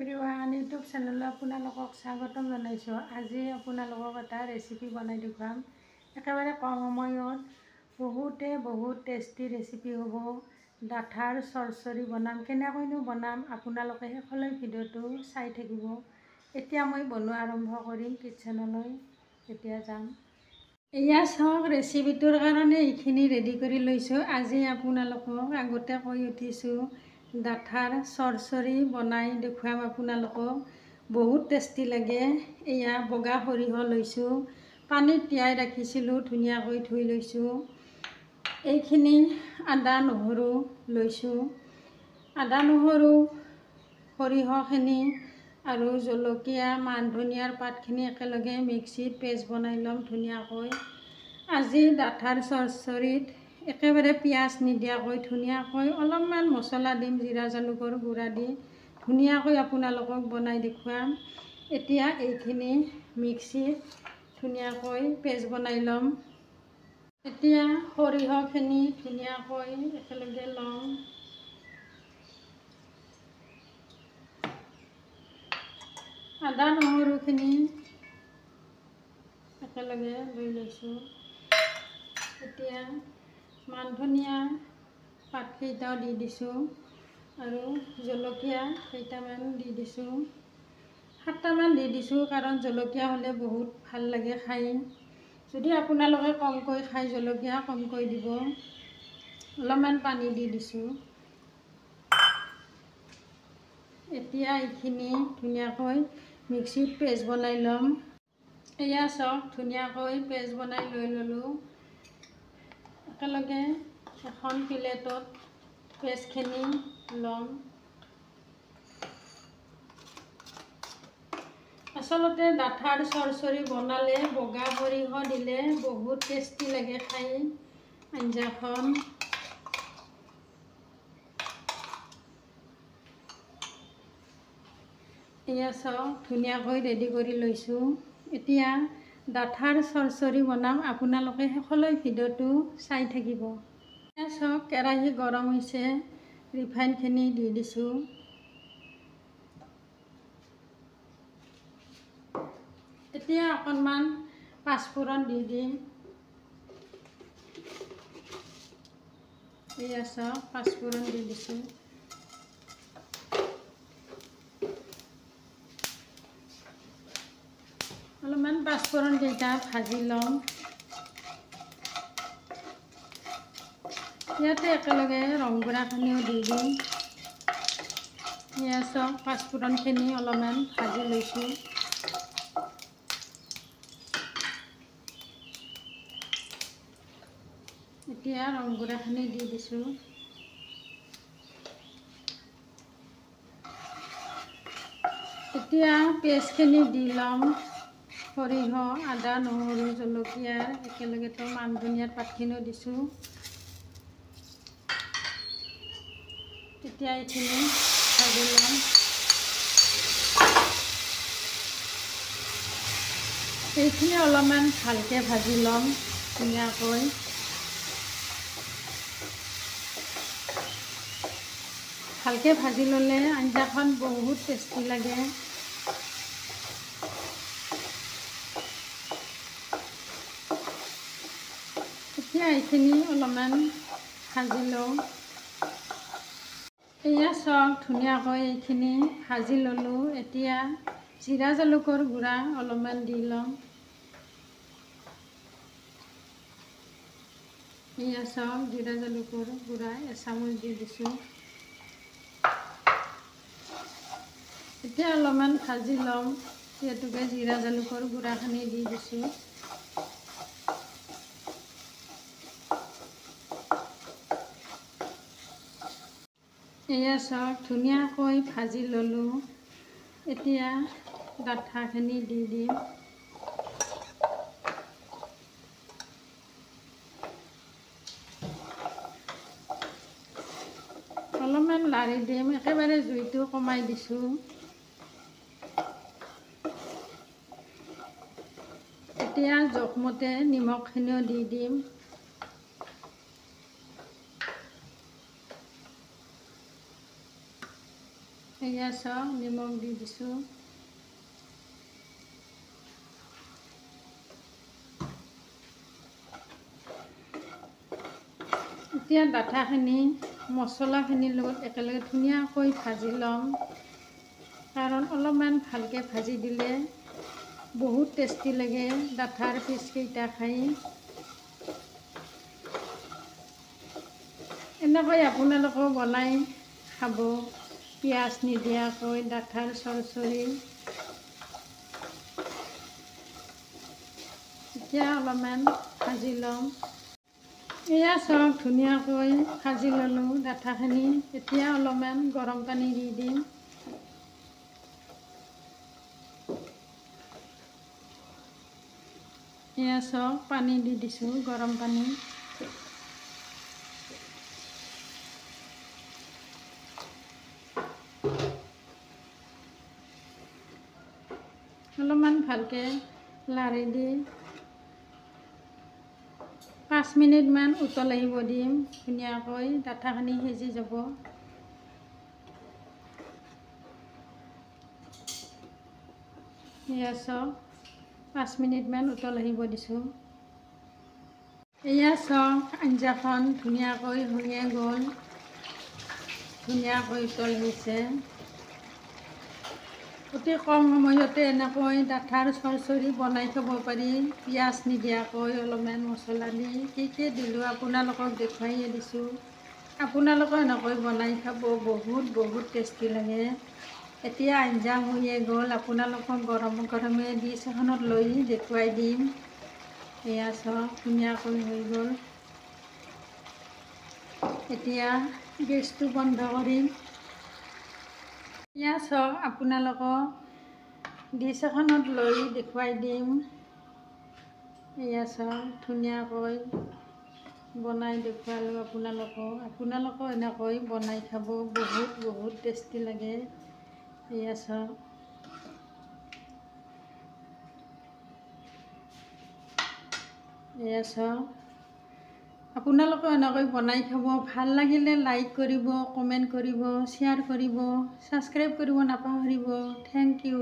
Everyone YouTube চেনেলত আপোনালোকক স্বাগতম জনাইছোঁ। আজি আপোনালোকক এটা ৰেচিপি বনাই দেখুৱাম। একেবাৰে কম সময়ত বহুতে বহুত টেষ্টি ৰেচিপি হ'ব। ডাঠাৰ চৰচৰি বনাম। কেনেকৈনো বনাম আপোনালোকে শেষলৈ ভিডিঅ'টো চাই থাকিব। এতিয়া মই বনোৱা আৰম্ভ কৰিম। কিটচেনলৈ এতিয়া যাম। এয়া চাওক, ৰেচিপিটোৰ কাৰণে এইখিনি ৰেডি কৰি লৈছোঁ। আজি আপোনালোকক আগতে কৈ উঠিছোঁ, ডাঠাৰ চৰচৰি বনাই দেখুৱাম আপোনালোকক। বহুত টেষ্টি লাগে। এয়া বগা সৰিয়হ লৈছোঁ, পানীত তিয়াই ৰাখিছিলোঁ, ধুনীয়াকৈ ধুই লৈছোঁ। এইখিনি আদা নহৰু লৈছোঁ। আদা নহৰু সৰিয়হখিনি আৰু জলকীয়া মান ধনিয়াৰ পাতখিনি একেলগে মিক্সিত পেষ্ট বনাই ল'ম ধুনীয়াকৈ। আজি ডাঠাৰ চৰচৰিত একেবাৰে পিঁয়াজ নিদিয়াকৈ ধুনীয়াকৈ অলপমান মছলা দিম, জিৰা জালুকৰ গুড়া দি ধুনীয়াকৈ আপোনালোকক বনাই দেখুৱাম। এতিয়া এইখিনি মিক্সিত ধুনীয়াকৈ পেষ্ট বনাই ল'ম। এতিয়া সৰিয়হখিনি ধুনীয়াকৈ একেলগে ল'ম। আদা নহৰুখিনি একেলগে লৈ লৈছোঁ। এতিয়া মান ধনিয়া পাতকেইটাও দি দিছোঁ আৰু জলকীয়া কেইটামান দি দিছোঁ, 7টামান দি দিছোঁ, কাৰণ জলকীয়া হ'লে বহুত ভাল লাগে খাই। যদি আপোনালোকে কমকৈ খায় জলকীয়া কমকৈ দিব। অলপমান পানী দি দিছোঁ। এতিয়া এইখিনি ধুনীয়াকৈ মিক্সিত পেষ্ট বনাই ল'ম। এয়া চাওক, ধুনীয়াকৈ পেষ্ট বনাই লৈ ল'লোঁ। একেলগে এখন প্লেটত পেষ্টখিনি ল'ম। আচলতে ডাঠাৰ চৰচৰি বনালে বগা সৰিয়হ দিলে বহুত টেষ্টি লাগে খাই আঞ্জাখন। এয়া চাওক, ধুনীয়াকৈ ৰেডি কৰি লৈছোঁ। এতিয়া ডাঠাৰ চৰচৰি বনাম, আপোনালোকে শেষলৈ ভিডিঅ'টো চাই থাকিব। এয়া চাওক, কেৰাহী গৰম হৈছে, ৰিফাইনখিনি দি দিছোঁ। এতিয়া অকণমান পাঁচফোৰণ দি দিম। এয়া চাওক, পাঁচফোৰণ দি দিছোঁ। অলপমান পাঁচফোৰণ কেইটা ভাজি লওঁ। ইয়াতে একেলগে ৰং গুড়াখিনিও দি দিম। এয়া চাওক, পাঁচফোৰণখিনি অলপমান ভাজি লৈছোঁ। এতিয়া ৰং গুড়াখিনি দি দিছোঁ। এতিয়া পেষ্টখিনি দি ল'ম। সৰিয়হ, আদা, নহৰু, জলকীয়া একেলগেতো মান ধনিয়াৰ পাতখিনিও দিছোঁ। তেতিয়া এইখিনি ভাজি ল'ম। এইখিনি অলপমান ভালকৈ ভাজি ল'ম ধুনীয়াকৈ। ভালকৈ ভাজি ল'লে আঞ্জাখন বহুত টেষ্টি লাগে। এতিয়া এইখিনি অলপমান ভাজি লওঁ। এয়া চাওক, ধুনীয়াকৈ এইখিনি ভাজি ল'লোঁ। এতিয়া জিৰা জালুকৰ গুড়া অলপমান দি ল'ম। এয়া চাওক, জিৰা জালুকৰ গুড়া এচামুচ দি দিছোঁ। এতিয়া অলপমান ভাজি ল'ম, যিহেতুকে জিৰা জালুকৰ গুড়াখিনি দি দিছোঁ। এয়া চাওক, ধুনীয়াকৈ ভাজি ল'লোঁ। এতিয়া ডাঠাখিনি দি দিম। অলপমান লাৰি দিম, একেবাৰে জুইটো কমাই দিছোঁ। এতিয়া জোখমতে নিমখখিনিও দি দিম। এয়া চাওক, নিমখ দি দিছোঁ। এতিয়া ডাঠাখিনি মছলাখিনিৰ লগত একেলগে ধুনীয়াকৈ ভাজি ল'ম, কাৰণ অলপমান ভালকৈ ভাজি দিলে বহুত টেষ্টি লাগে ডাঠাৰ পিচকেইটা খাই। এনেকৈ আপোনালোকেও বনাই খাব পিঁয়াজ নিদিয়াকৈ ডাঠাৰ চৰচৰি। এতিয়া অলপমান ভাজি ল'ম। এয়া চাওক, ধুনীয়াকৈ ভাজি ল'লোঁ ডাঠাখিনি। এতিয়া অলপমান গৰম পানী দি দিম। এয়া চাওক, পানী দি দিছোঁ, গৰম পানী। অলপমান ভালকৈ লাৰি দি 5 মিনিটমান উতল আহিব দিম। ধুনীয়াকৈ ডাঠাখিনি সিজি যাব। এয়া চাওক, 5 মিনিটমান উতল আহিব দিছোঁ। এয়া চাওক, আঞ্জাখন ধুনীয়াকৈ হৈয়ে গ'ল, ধুনীয়াকৈ উতল আহিছে। অতি কম সময়তে এনেকৈ ডাঠাৰ চৰচৰি বনাই খাব পাৰি, পিঁয়াজ নিদিয়াকৈ, অলপমান মছলা দি। কি কি দিলোঁ আপোনালোকক দেখুৱাইয়ে দিছোঁ। আপোনালোকেও এনেকৈ বনাই খাব, বহুত বহুত টেষ্টি লাগে। এতিয়া আঞ্জা হৈয়ে গ'ল, আপোনালোকক গৰম গৰমে ডিছ এখনত লৈ দেখুৱাই দিম। এয়া চাওক, ধুনীয়াকৈ হৈ গ'ল। এতিয়া গেছটো বন্ধ কৰিম। এয়া চাওক, আপোনালোকক ডিছ এখনত লৈ দেখুৱাই দিম। এয়া চাওক, ধুনীয়াকৈ বনাই দেখুৱালোঁ আপোনালোকক। আপোনালোকেও এনেকৈ বনাই খাব, বহুত বহুত টেষ্টি লাগে। এয়া চাওক, এয়া চাওক, আপোনালোকেও এনেকৈ বনাই খাব। ভাল লাগিলে লাইক কৰিব, কমেণ্ট কৰিব, শ্বেয়াৰ কৰিব, ছাবস্ক্ৰাইব কৰিব নাপাহৰিব। Thank U.